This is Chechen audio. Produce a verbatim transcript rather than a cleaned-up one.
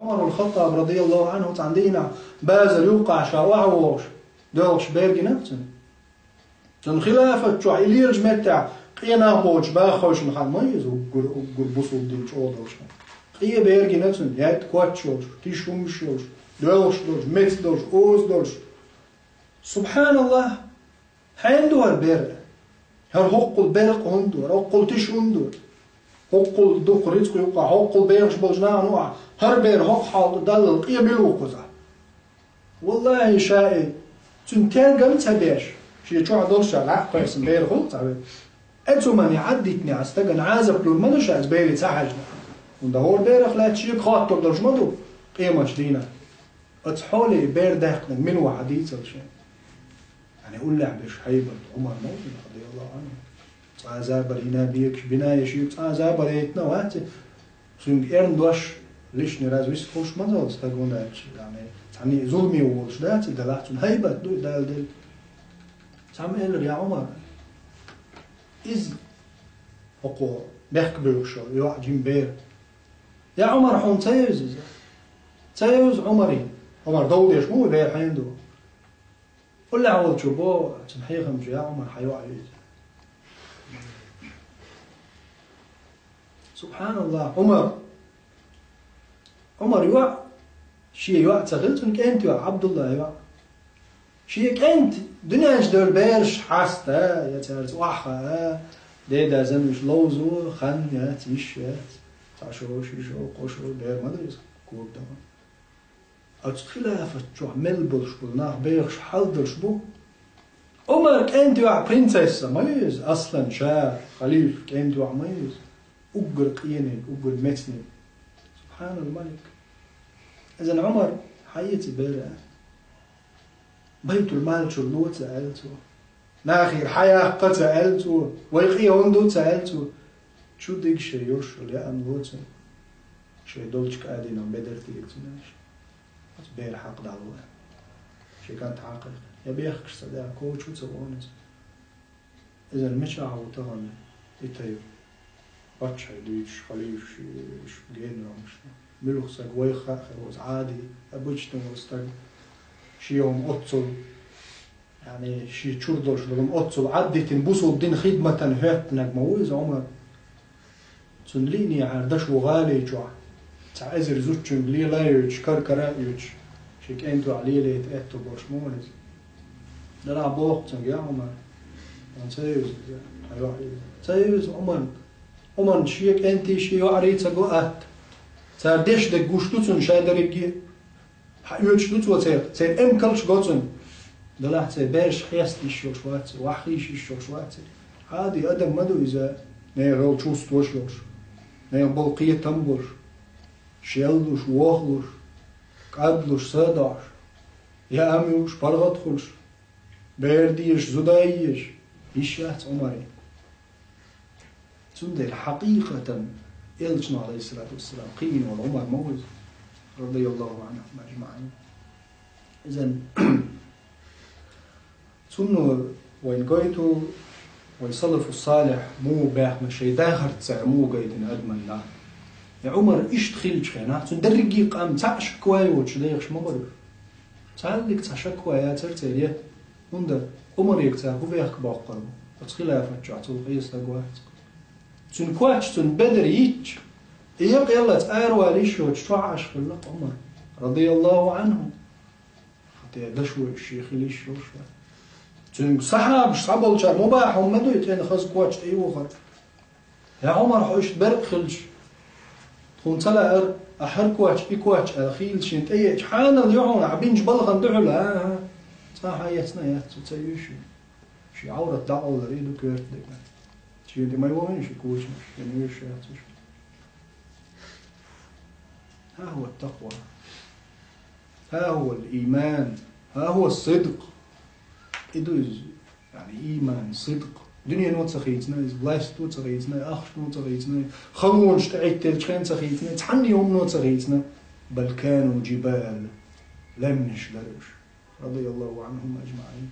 Ӏумар ибн Хаттаб, радияллаху Ӏанху, цхьана дийнахь базар юккъехь ша охьавогӀуш, доьлхуш бер гина цунна. Цуьнан хилафат чохь и лелачу меттехь къен нах боцуш баххойшна хан ма ю иза, уггар, уггар бусулба дин чӀогӀа долуш хан. Къен бер гина цунна, яйтта коч йолуш, тиша хӀуманаш йолуш, доьлхуш долуш, меца долуш, оза долуш. Субханаллах! Хьенан ду хӀара бер? ХӀара хӀоккхул беркъа хӀунда ду? ХӀара хӀоккхул тиша хӀунда ду? ХӀоккхул дукха рицкъ юккъехь, хӀоккхул бехаш болчу нахана юкъахь, хӀара бер хӀокху хьалха даллал къен мила ву кхузахь? Валлахи, ша и цуьнан тергам ца беш, шен чохь долуш ша лаьа кхойсан бер хуьлу цхьа вер. Эцу мани Ӏаддитинехь стагана Ӏазап лур ма ду ша, иза бере ца хьаьжна. ХӀунда хӀора берах лаьцна шега хоттур долуш ма ду къематчу дийнахь. Оцу хьоле бер даьккхинарг мила ву хьан дийцал шен? Яъни уллехь берш хьайбат Ӏумар ма ву, радияллаху Ӏанху. Цкъа а забар йина бекаш бина я шега, цкъа а забар яйтина вац. Цуьнга эрна дош лишний раз виса хуьлуш ма ду стаг, хӀунда аьлча, яъни, цхьанна а зуламе волуш дац и, делахь цуьнан хьайбат ду и Дала делла. Цхьамма элира: «Я Ӏумар, иза хӀокхо мехкабуьйлуш йолу йоӀ жима бер». «Я Ӏумар, хьуна ца евза иза? Ца евза Ӏумаре? Ӏумар, дов деш ма ву, бер хьенан ду?» Уллехь волчо боху цуьнан хьехамчо: «Я Ӏумар, хьан йоӀ ю иза». Субханаллах, Ӏумар. Ӏумар йоӀ, шен йоӀ ца хилла цуьнан, кӀентан йоӀ, Ӏабдуллан йоӀ. Шен кӀентан дуьнен чу девлла бераш хьаста я цаьрца охьахаа, деда-нанна уьш ловзо, хан яц, йиш яц. Цхьа шо, ши шо, кхо шо, бер ма ду иза, кога дан. Оцу хилафат чохь мел болуш болу нах бехаш хьал долуш бу. Ӏумар кӀентан йоӀ, принцесса ма ю иза, аслан ша, халифа кӀентан йоӀ ма ю иза. Уггар къениг, уггар мецниг. Субханал малик. Иза Ӏумар, хьан эца бер а? Байтул-мал чуьра ло ца аьлла цо. Нахера хьан яккха ца аьлла цо. Вай къен хӀунда ду ца аьлла цо. Чу дигга шайн йолуш йолу яа ло цунна. Шайн долчу кӀадинах бедар тӀера цунна аьлла. Оцу бер хьакха дӀало аьлла. Шен кӀант хьакхайкхина. Я бехкаш ца да, коча ву ца вон иза. Иза мичахь ву тахана и тайпа? Паччахье дуьйцуш, халифаш, уьш генаралш. Муьлха стаг вайх хаа хир ву иза, Ӏади, обычный волу стаг. Шен хӀума оццул, яъни, шен чуьра долуш долу хӀума оццул Ӏаддитина, бусулба дин хидматан хӀоьттинарг ма ву иза Ӏумар. Цунна лиънехьара дашо гӀали чохь, цхьа эзар зудчуьнга лела а йойтуш, кар-кара а оьцуш, шен кӀентан йоӀ лелайта аьтто болуш ма вара иза. Делахь боху цуьнга: «Я Ӏумар, хьуна ца евза иза, хьан йоӀ ю иза?» Ца евза Ӏумарна. Ӏумарна шен кӀентий, шен йоӀарий ца го атта. Цара деш дерг гуш ду цунна шадерриге а. Хьан оьцуш ду цо церан, церан эмкалш го цунна. Делахь церан бераш хеста йиш йолуш вац, ваха хийша йиш йолуш вац. Ӏади адам ма ду иза, нехан йолу чувстваш йолуш, нехан болу кхетам болуш, шеллуш, вохлуш, кӀадлуш, са а дохьуш, яам юуш, паргӀат хуьлуш, бер дезаш, зуда езаш, йиш яц Ӏумаре. Цундела хьакъикъатан Элчано, алейхиссалату вассалам, кхиийна волу Ӏумар ма ву иза, радияллаху анхум аджмаин. Изан цунна вайн гойту, вай салафу салих муха баьхна, шайн дахарца цара муха гайтина адаман нах. И Ӏумар иштта хилча хенахь, цуьнан дерриге а къам цхьаъ шаквай воцуш дехаш ма бара. Цхьаьллиг цхьа шаква яцара церан, хӀунда Ӏумарега цара хӀун бехк боккхур бу? Оцу хилафат чохь цул къен стаг вац. Цуьнан коч, цуьнан бедар йитча, и якъ яллалц аравала йиш йоцуш чохь Ӏаш хилла Ӏумар, радияллаху анху. Хьан те дашо шен хила йиш йолуш вац. Цуьнга сахьабаш схьаболчара мубахь хӀума ма ду и цӀена хаза коч тӀе йохар. Я Ӏумар, хьо иштта беркъа хилча, тхуна ца лаьара, ахь хӀара коч, и коч аьлла, хийла шена тӀееача, хьанал ю хьуна, ахь бинчу балхана дуьхьал, а? ХӀан-хӀа. Цкъа а хьаэцна а яц цо, ца юьйш ю. Шен Ӏаврат дӀакъовлар и ду коьрта дерг. Шена тӀе ма йогӀийна шен кучанаш, шена юьйш яц уьш. ХӀа хӀуа такъва. ХӀа хӀуа иман. ХӀа хӀуа сидкъ. И ду иза. Яъни, ийман, сидкъ. Дуьнено ца хийцина иза, власто ца хийцина, ахчано ца хийцина, халонаш тӀе Ӏиттелчхен ца хийцина, цхьанна а хӀумано ца хийцина. Бал кану джибал. Лаьмнаш дара уьш. Радияллаху анхум аджмаин.